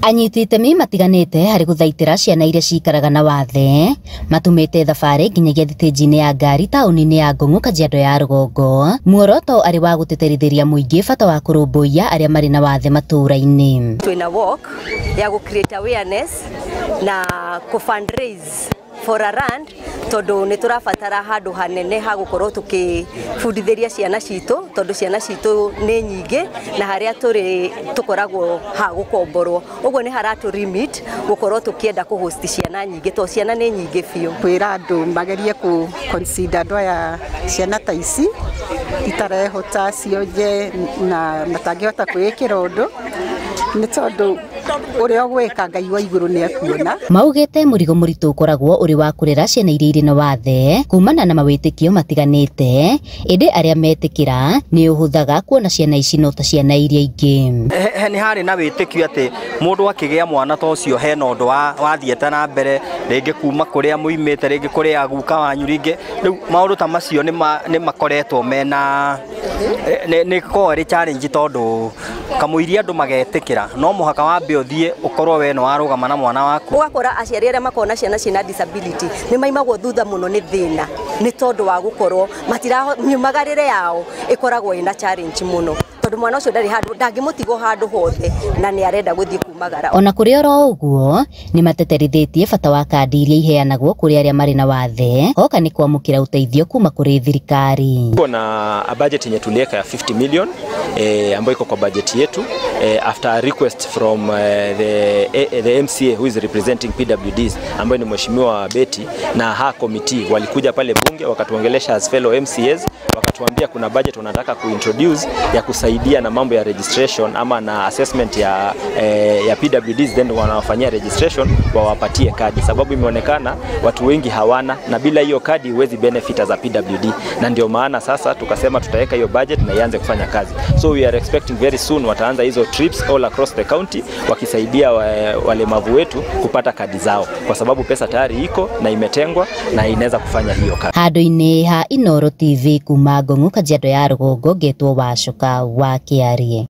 Anyiti itemi matiganĩte harĩ gũthaitĩra ciana iria cikaraga na wathe matumĩte thabarĩ nginyagia thitĩnji-inĩ ya ngari taũni-inĩ ya Ngong'u, Kajiado ya Rũgongo, muoroto arĩ wa gũtĩtĩrithĩria mũingĩ bata wa kũrũmbũiya arĩa marĩ na wathe matũũra-inĩ. Twĩna walk ya gũ create awareness na kũ fundraise for a land, tondu nĩ tũrabatara handũ hanene ha gũkorwo tũkĩbundithĩria ciana citũ, tondũ ciana citũ nĩ nyingĩ na harĩa tũrĩ tũkoragwo ha gũkomborwo, ũguo nĩ haratũ limit gũkorwo tũkĩenda kũ host ciana nyingĩ tondũ ciana nĩ nyingĩ biũ. Kwĩra andũ magerie kũ consider andũ aya, ciana ta ici itarehota, cionje na matangĩhota kwĩĩkĩra ũndũ, nĩ tondũ ũrĩa ũgwĩka Ngai wa igũrũ nĩ ekuona. Maugĩte mũrigo mũritũ ũkoragwo ũrĩ wa kũrera ciana iria irĩ na wathe kumana na mawĩtĩkio matiganĩte, ĩndĩ arĩa metĩkĩra nĩ ũhũthaga kuona ciana ici no ta ciana iria ingĩ. Nĩ harĩ na wĩtĩkio atĩ mũndũ akĩgĩa mwana ta ũcio hena ũndũ wathiĩte na mbere, rĩngĩ kuma kũrĩa mũimĩte, rĩngĩ kũrĩa guka wanyu, rĩngĩ rĩu maũndũ ta macio nĩ makoretwo mena nĩ koragwo ĩrĩ challenge, tondũ kamũiria andũ magetĩkĩra no mũhaka wambe ũthiĩ ũkorwo we nĩ warũgama na mwana waku. Ũgakora aciari arĩa makoragwo na ciana ciĩna disability nĩ maimagwo thutha mũno nĩ thĩna, nĩ tondũ wa gũkorwo miumagarĩre yao ĩkoragwo ĩna challenge mũno, tondũ mwana ũcio ndarĩ handũ, ndangĩmũtigwo handũ hothe na nĩ arenda gũthiĩ kumagara. Ona kũrĩ oro ũguo, nĩ mateterithĩtie bata wa kandi iria iheanagwo kũrĩ arĩa marĩ na wathe hoka nĩ kwamũkĩra ũteithio kuma kũrĩ thirikari. Tuko na a budget yenye tuliweka ya 50 million ambayo iko kwa budget yetu after a request from the MCA who is representing PWDs, ambayo ni Mheshimiwa Betty, na ha committee walikuja pale bunge wakatuongelesha as fellow MCAs, wakatuambia kuna budget wanataka kuintroduce ya kusaidia na mambo ya registration ama na assessment ya PWDs, then wanawafanyia registration wawapatie kadi, sababu imeonekana watu wengi hawana, na bila hiyo kadi huwezi benefit as a PWD, na ndio maana sasa tukasema tutaweka hiyo budget na ianze kufanya kazi. So we are expecting very soon wataanza hizo trips all across the county wakisaidia walemavu wetu kupata kadi zao, kwa sababu pesa tayari iko na imetengwa na inaweza kufanya hiyo kazi. Handũ-inĩ ha Inooro TV kuma Ngong'u, Kajiado ya Rũgongo, ngetwo Wacuka wa Kĩarie.